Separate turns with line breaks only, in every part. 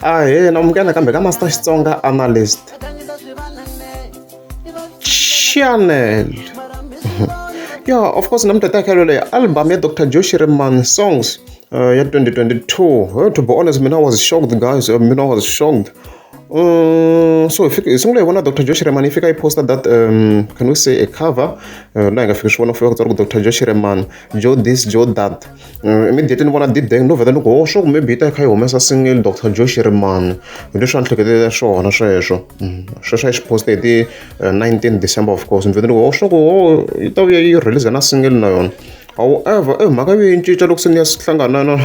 Ahee na amukela nakambe ka Master Xitsonga Analyst Channel. Yeah, of course namuntlha ta khelo leyi album ya Dr. Joe Shirimani songs ya 2022. To be honest, mina I was shocked guys. Mina I was shocked. So hi fike hi sungula hi vona Dr. Joe Shirimani yi fika yi posta that can we say a cover laha hi nga fika swi vona fika ku tsariwa ku Dr. Joe Shirimani Joe this Joe that immediately ni vona deep down no vhela ni ku ho swo maybe yi ta yi kha yi humesa single Dr. Joe Shirimani hi leswi a ni hleketele swona sweswo sweswo a yi swi poste hi ti 19 December of course ni vhele ni ku ho swo ku ho yi ta vuya yi release na single na yona however e mhaka yi yi cinca loko se ni ya hlangana na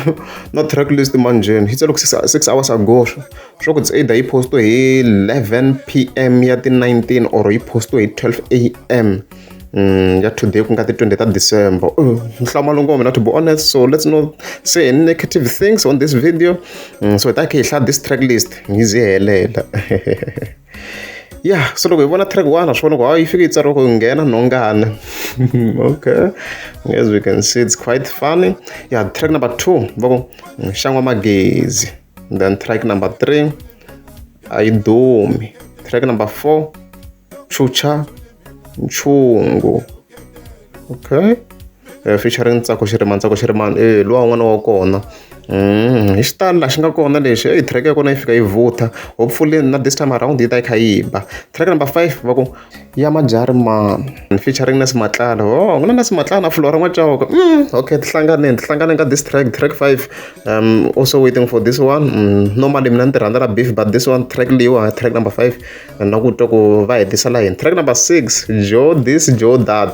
na track list manjheni yi tsale ku 6 hours ago swo ku it's either yi postiwe hi 11 pm ya ti 19 or yi postiwe hi 12 am ya today ku nga ti 20 ta December. Nhlamulo ngoma mina to be honest, so let's not say any negative things on this video. So hi ta kha hi hlaya this track list yi ze yi helela. Yeah, so loko hi vona track 1 swi vona ku hayi yi fike yi tsariwa ku nghena nhongana. Okay, as we can see it's quite funny. Yeah, track number 2 va ku xan'wa magezi. Then track number 3 a yi dumi. Track number 4 chucha nchungu. Okay, featuring Ntsako Shirimani. Ntsako Shirimani luwa n'wana wa kona. Hi xitalo laha xi nga kona lexi eyi track ya kona yi fika yi vutha hopefully na this time around yi ta yi kha yi ba. Track number 5 va ku ya Majarimani featuring Nasi Matlala. Oh, ku na Nasi Matlala na Flora N'wacoka. Okay, tihlanganeni tihlanganeni ka this track, track 5. Also waiting for this one. Normally mina ni ti rhandzela beef but this one track leyiwa track number 5 na ku twa ku va hetisa layini. Track number 6 Joe this Joe that.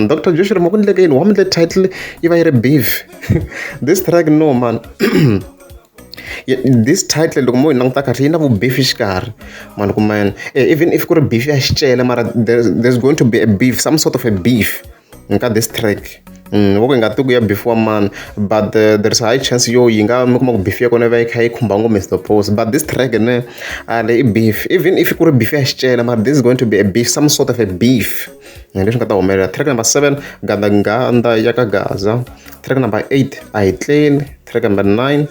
Dr. Joe Shirimani ku endleke yini? Wa mi title yi va yi ri beef. This track no man. This title loko mo yi languta kahle yi na vubeef xikarhi mani ku man even if ku ri beef ya xicele mara there's going to be a beef, some sort of a beef ka this track. Vo ku yi nga tiku ya beef wa mani but there's a high chance yo yi nga mi kuma ku beef ya kona yi va yi kha yi khumba ngopfu Mr Post, but this track ne a le i beef even if ku ri beef ya xicele mara this is going to be a beef, some sort of a beef leswi nga ta humelela. Track number 7 gandaganda ya ka Gaza. Track number 8 a hi tleli. Track number 9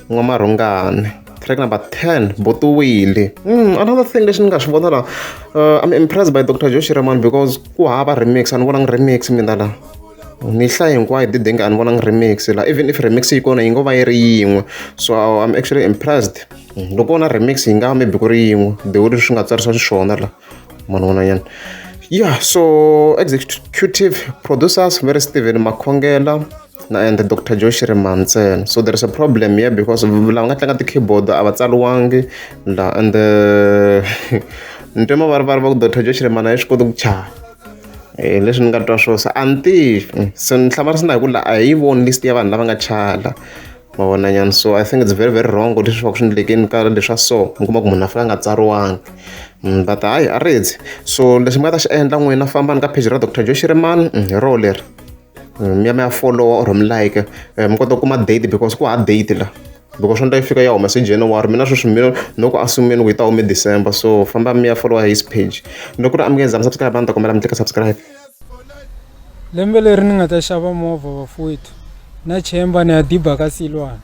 n'wamarhungani. Track number 10 botiwile. Another thing lexi ni nga swi vona la, I'm impressed by Dr. Joe Shirimani because ku hava remix, a ni vonangi remix mina la. Ni hlaya hinkwayo didenge a ni vonangi remix la, even if remix yi kona yi ngo va yi ri yin'we, so I'm actually impressed. Loko na remix yi nga maybe ku ri yin'we the way leswi nga tsarisa xiswona la mani vona nyana. Yeah, so executive producers very Steven Makhongela na and Dr. Joe Shirimani ntsena. So there is a problem here because lava nga tlanga ti-keyboard a va tsariwangi la and ni twe mavarivari va ku Dr. Joe Shirimani a yi swi koti ku chaya leswi ni nga twa swo se a ni tivi, se ni hlamarisa na hi ku la a hi yi voni list ya vanhu lava nga chala ma vona nyana. So I think it's very very wrong leswi va ku swi endlekeni ka leswa so mi kuma ku munhu a fika a nga tsariwangi. But hayi a ridzi so lexi mi nga ta xi endla n'wina fambani ka page ra Dr. Joe Shirimani hi roho leri mi ya mi ya follow or mi like mi kota ku kuma date because ku ha date la because swo ndla yi fika ya humesa hi January mina sweswi mina no ku assume-ni ku yi ta hume December, so famba mi ya follow his page. Loko ku ri a mi nge za mi subscribe a ni ta kombela mi tlika subscribe.
Lembe leri ni nga ta xava movha bafowethu na chemba ni ya diba ka silwana.